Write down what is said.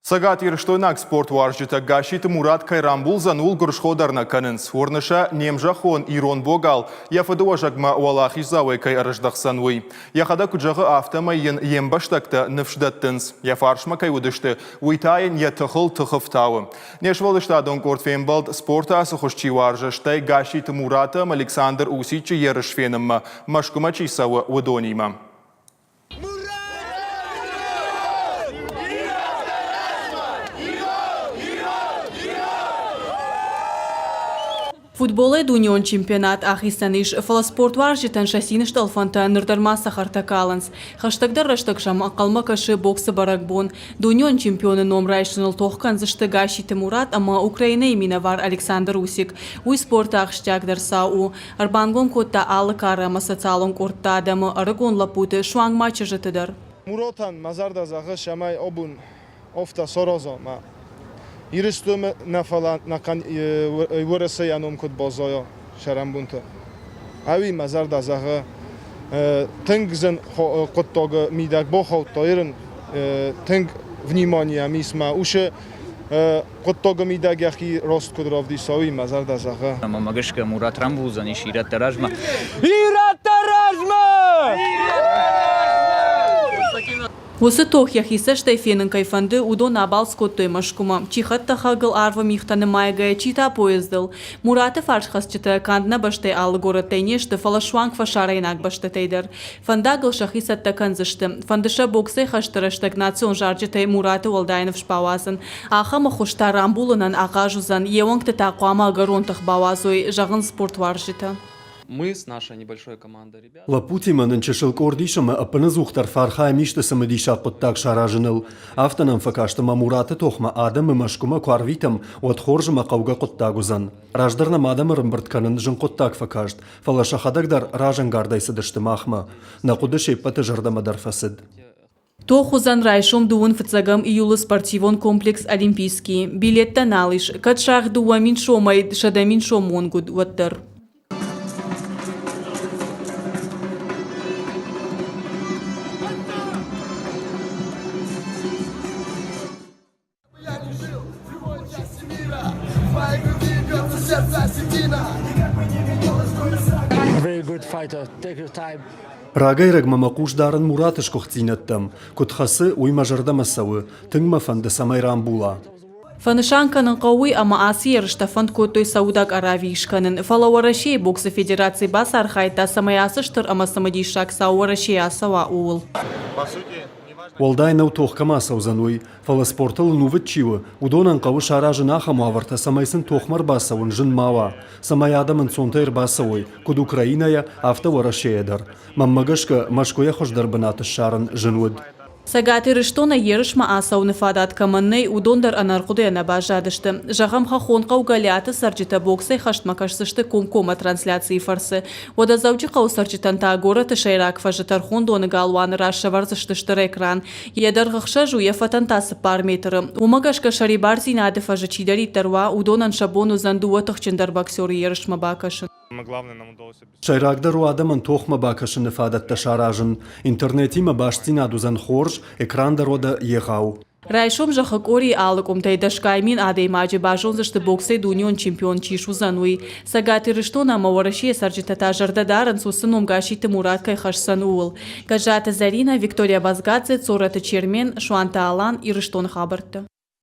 Цӕгатирыстойнаг спортуарзджытӕ Гасситы Мурат кӕй рамбулдзӕн, ууыл гуырысхо дӕр нӕ кӕнынц. Уырны сӕ, не мзӕххон ирон богал йӕ фыдыуӕзӕгмӕ уӕлахиздзауӕй кӕй ӕрыздӕхдзӕн, уый. Йӕхӕдӕг куыд зӕгъы, афтӕмӕй йын йе мбӕстӕгтӕ ныфс дӕттынц. Йӕ фарсмӕ кӕй уыдысты, уый та йын йӕ тыхыл тых ӕфтауы. Не сфӕлдыстадон къорд фембӕлд, спорты ацы хуыз чи уарзы, стӕй Гасситы Мураты ӕмӕ Александр Усиччы ерыс фенынмӕ Мӕскуымӕ чи цӕуы, уыдонимӕ. Футболӕй дунеон чемпионат ахицӕн ис, фӕлӕ спортуарзджытӕн сӕ цины стъӕлфӕнтӕ ныр дӕр ма цӕхӕртӕ калынц. Хӕстӕгдӕр рӕстӕг сӕм ӕнхъӕлмӕ кӕсы боксы бӕрӕгбон. Дунеон чемпионы ном райсыныл тох кӕндзысты Гасситы Мурат ӕмӕ Украинӕйы минӕвар Александр Усик. Уый спорты ахсджиагдӕр цау у. Ӕрбангом кодта алы кары ӕмӕ социалон къордты адӕмы, ӕрыгон лӕппуты, суанг ма чызджыты дӕр. Муротӕн мӕ зӕрдӕ зӕгъы, цӕмӕй абон афтӕ сараза мӕ Ирыстоны нӕ, фӕлӕ ӕнӕхъӕн Уӕрӕсейы ном куыд баззайа сӕрӕнбонты. Ӕви мӕ зӕрдӕ зӕгъы, тынг зын хъуыддаг мидӕг бахаудта Ирын, тынг внимание ис мӕ усы Хъуыддагы мидӕг йӕхи рост куыд равдиса, уый мӕ зӕрдӕ зӕгъы. Мӕнмӕ гӕсгӕ Мурат рамбулдзӕнис ирӕттӕ размӕ. Ирӕттӕ размӕ! Уыцы тох йӕхи цӕстӕй фенын кӕй фӕнды, уыдон абалц кодтой Мӕскуымӕ, чи хӕдтӕхӕгыл арвы мигътӕ нымайгӕйӕ, чи та поездыл. Мураты фарсхӕцджытӕ канд нӕ бӕстӕйы алы горӕттӕй не сты, фӕлӕ суанг фӕсарӕйнаг бӕстӕтӕй дӕр. Фӕндагыл сӕхи цӕттӕ кӕндзысты. Фӕнды сӕ боксӕй хӕсты рӕстӕг национ зарджытӕй Мураты уӕлдай ныфс бауадзын. Ахӕм ӕххуыс та рамбулынӕн ахъаз уыдзӕн, йе уӕнгты та хъуамӕ ӕгӕрон тых бауадзой, зӕгъынц спортуарзджытӕ. Мы с нашей небольшой командой ребят. Лӕппутимӕ нын чысыл къорд ис ӕмӕ ӕппынӕдзухдӕр фӕархайӕм исты цымыдисаг хъуыддаг саразыныл. Афтӕ нӕм фӕкаст ӕмӕ Мураты тохмӕ адӕмы Мӕскуымӕ куы арвитӕм, уӕд хорз ӕмӕ хъӕугӕ хъуыддаг уыдзӕн. Раздӕр нӕм адӕмы ӕрӕмбырд кӕнын зын хъуыддаг фӕкаст, фӕлӕ сӕхӕдӕг дӕр разӕнгардӕй цыдысты махмӕ. Нӕ хъуыды се ппӕты зӕрдӕмӕ дӕр фӕцыд. Тох уыдзӕн райсом дыууын фыццӕгӕм июлы спортивон комплекс Олимпийский. Билеттӕ нал ис, кӕд саргъ 2000 сомӕй 100 000 сомы онг уыд, уӕддӕр. Рагӕй-рӕгмӕ мӕ хъус дарын Мураты сгуыхтдзинӕдтӕм. Куыд хӕцы, уый мӕ зӕрдӕмӕ цӕуы, тынг мӕ фӕнды, цӕмӕй рамбула. Фӕнысан кӕнын хъӕуы уый, ӕмӕ ацы ерыстӕ фӕнд кодтой Саудаг Аравийы скӕнын, фӕлӕ Уӕрӕсейы боксы федераци бацархайдта, цӕмӕй ацы стыр ӕмӕ цымыдисаг цау Уӕрӕсейы ацӕуа, ууыл. Уӕлдай нӕу тох кӕм ацӕудзӕн, уый, фӕлӕ спортыл ӕнувыд чи у, уыдонӕн хъӕуы саразын ахӕм уавӕртӕ, цӕмӕй сын тохмӕ ӕрбацӕуын зын ма уа, цӕмӕй адӕм ӕнцонтӕй ӕрбацӕуой, куыд Украинӕйӕ, афтӕ Уӕрӕсейӕ дӕр. Мӕнмӕ гӕсгӕ, Мӕскуыйӕ хуыздӕр бынат ссарын зын уыд. Цӕгат Ирыстонӕй ерысмӕ ацӕуыны фадат кӕмӕн нӕй, уыдон дӕр ӕнӕрхъуыдыйӕ нӕ баззадысты. Зӕгъӕм, хӕххон хъӕу Гӕлиаты цӕрджытӕ боксӕй хӕстмӕ кӕсдзысты комкоммӕ трансляцийы фӕрцы. Уӕдӕ Дзӕуджыхъӕуы цӕрджытӕн та горӕты сӕйраг фӕзы тӕрхондоны галуаны раз сӕвӕрдзысты стыр экран. Йӕ дӕргъ ӕхсӕз у, йӕ фӕтӕн та цыппар метры. Уымӕ гӕсгӕ сӕрибардзинады фӕзы чидӕриддӕр уа, уыдонӕн сӕ бон уыдзӕн дыууӕ тыхджындӕр боксеры ерысмӕ бакӕсын. Сӕйрагдӕр у адӕмӕн тохмӕ бакӕсыны фадӕттӕ саразын. Интернетимӕ бастдзинад уыдзӕн хорз, экран дӕр уӕдӕ егъау. Райсом зӕххы къорийы алы къуымтӕй дӕсгай мин адӕймаджы базондзысты боксӕй дунеон чемпион чи суыдзӕн, уый. Цӕгат Ирыстон ӕмӕ Уӕрӕсейы цӕрджытӕ та зӕрдӕ дарынц, уыцы ном Гасситы Мурат кӕй хӕсдзӕн, ууыл. Гӕззаты Зӕринӕ, Виктория Базгадзе, Цорӕты Чермен, Суанты Алан, Ирыстоны хабӕрттӕ.